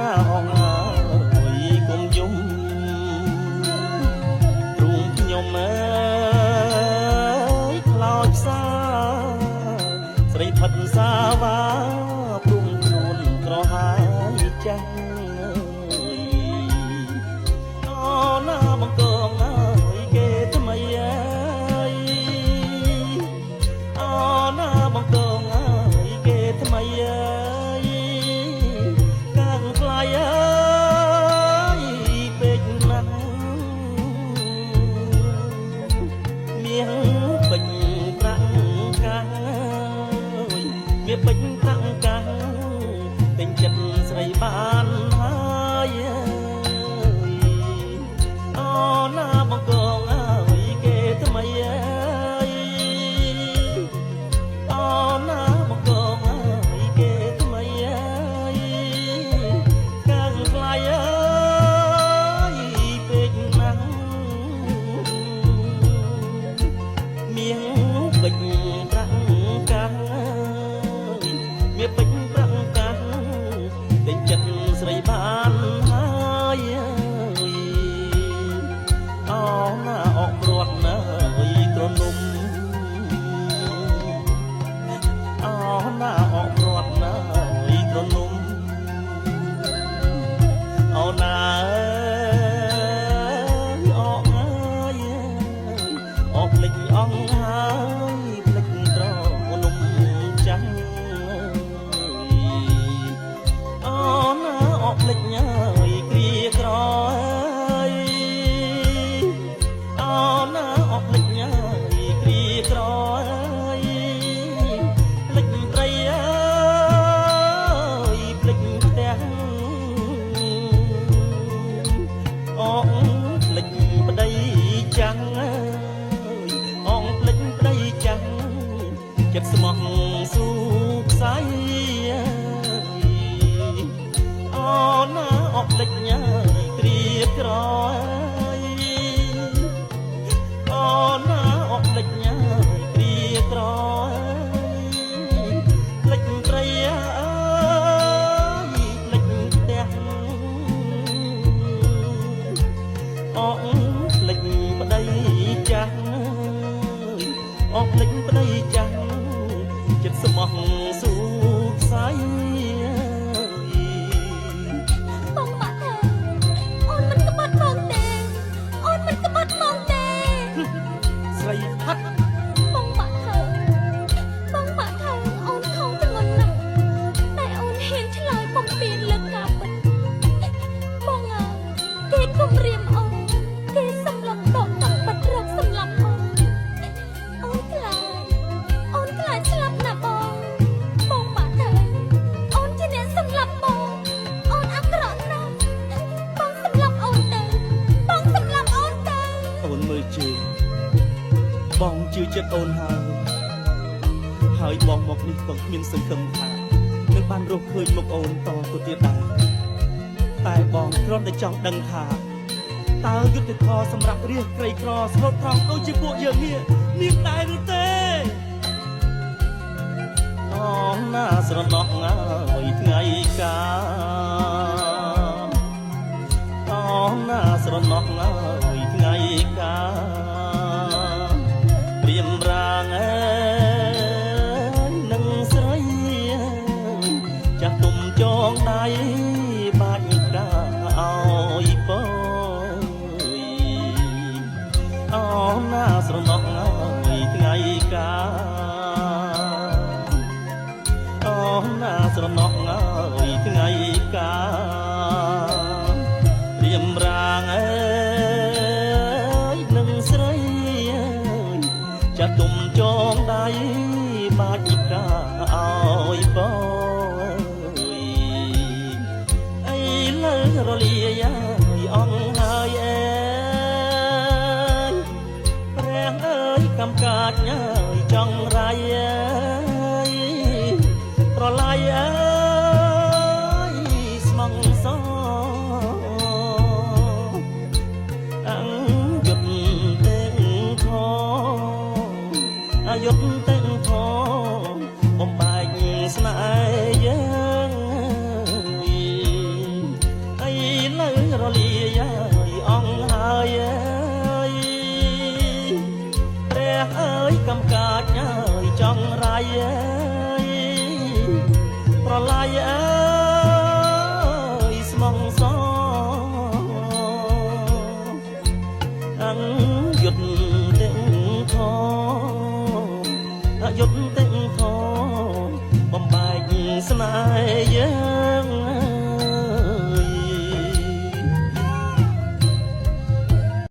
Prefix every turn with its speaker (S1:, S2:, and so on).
S1: ណាអងអើយ គុំយំទ្រូងខ្ញុំអើយ ខ្លោចផ្សាស្រីផិតសាវ៉ា ព្រំខ្លួនក្រហាយចាស់ អូណាបង្កងអើយគេថ្មីអើយ អូណាបង្កងអើយគេថ្មីអើយ កាំងថ្លៃអើយពេកណាស់ មាសពេញប្រាក់កាំង មាសពេញប្រាក់កាំង ទិញចិត្តស្រីបានហើយ អូណាបង្កងអើយគេថ្មីអើយ អូណាបង្កងអើយគេថ្មីអើយ កាំងថ្លៃអើយពេកណាស់ មាសពេញប្រាក់កាំង មាសពេញប្រាក់កាំង ទិញចិត្តស្រីបានហើយ អូណាអករត់ណាអើយត្រនំ អូណាអករត់ណាអើយត្រនំ អូណាអើយអកអើយ អកភ្លេចអង្គហើយ ភ្លេចត្រនំចាស់ អូណាអកភ្លេចហើយគ្រាក្រអើយ អូណាអកភ្លេចហើយគ្រាក្រអើយ ភ្លេចត្រីអើយភ្លេចផ្ទះ អងភ្លេចប្តីចាំងអើយ អងភ្លេចប្តីចាំង ចិត្តស្មោះស៊ូខ្សែ អូណាអកភ្លេចហើយគ្រាក្រអើយ អូណាអកភ្លេចហើយគ្រាក្រអើយ ភ្លេចត្រីអើយភ្លេចផ្ទះ អងភ្លេចប្តីចាស់ អងភ្លេចប្តីចាស់ ចិត្តស្មោះស៊ូខ្សែ
S2: បងបាក់ថាអូនមិនក្បត់បងទេ អូនមិនក្បត់បងទេ
S1: ស្រីផាត់
S2: បងបាក់ថា បងបាក់ថាអូនខំធ្ងន់ណាស់ តែអូនហ៊ានឆ្លើយបំពេញលើការពិត បងអើយ គេគំរាមអូន គេសម្លុតដកកំបិតរកសម្លាប់អូន អូនខ្លាច អូនខ្លាចស្លាប់ណាស់បង បងបាក់ថាអូនជាអ្នកសម្លាប់បង អូនអាក្រក់ណាស់ បងសម្លាប់អូនទៅ បងសម្លាប់អូនទៅ
S1: អូនមើលជឿបងជឿចិត្តអូនហើយ ហើយបងមកនេះក៏គ្មានសង្ឃឹមថានឹងបានរកឃើញមុខអូនតទៅទៀតដែរ តែបងគ្រាន់តែចង់ដឹងថាតើយុត្តិធម៌សម្រាប់រាស្ត្រក្រីក្រស្លូតត្រង់ដូចជាពួកយើងនេះមានដែរឬទេ អូណាស្រណោះអើយថ្ងៃកា អូណាស្រណោះអើយថ្ងៃកា ព្រៀមរាងអើយនឹងស្រីចាស់ទុំចងដៃបាច់ផ្កាឲ្យពយ អូណាស្រណោះអើយថ្ងៃកា អូណាស្រណោះអើយថ្ងៃកា រៀមរាងអើយនឹងស្រីចាស់ទុំចងដៃបាច់ផ្កាឲ្យពយ អីលើរលាយហើយអង្គហើយអើយ ព្រះអើយកំកាចហើយចង់រៃអើយ ប្រឡាយអើយស្មងសអង្យុត្តទេខអាយុទេខបំបែកស្នេហ៍យើង។ យើ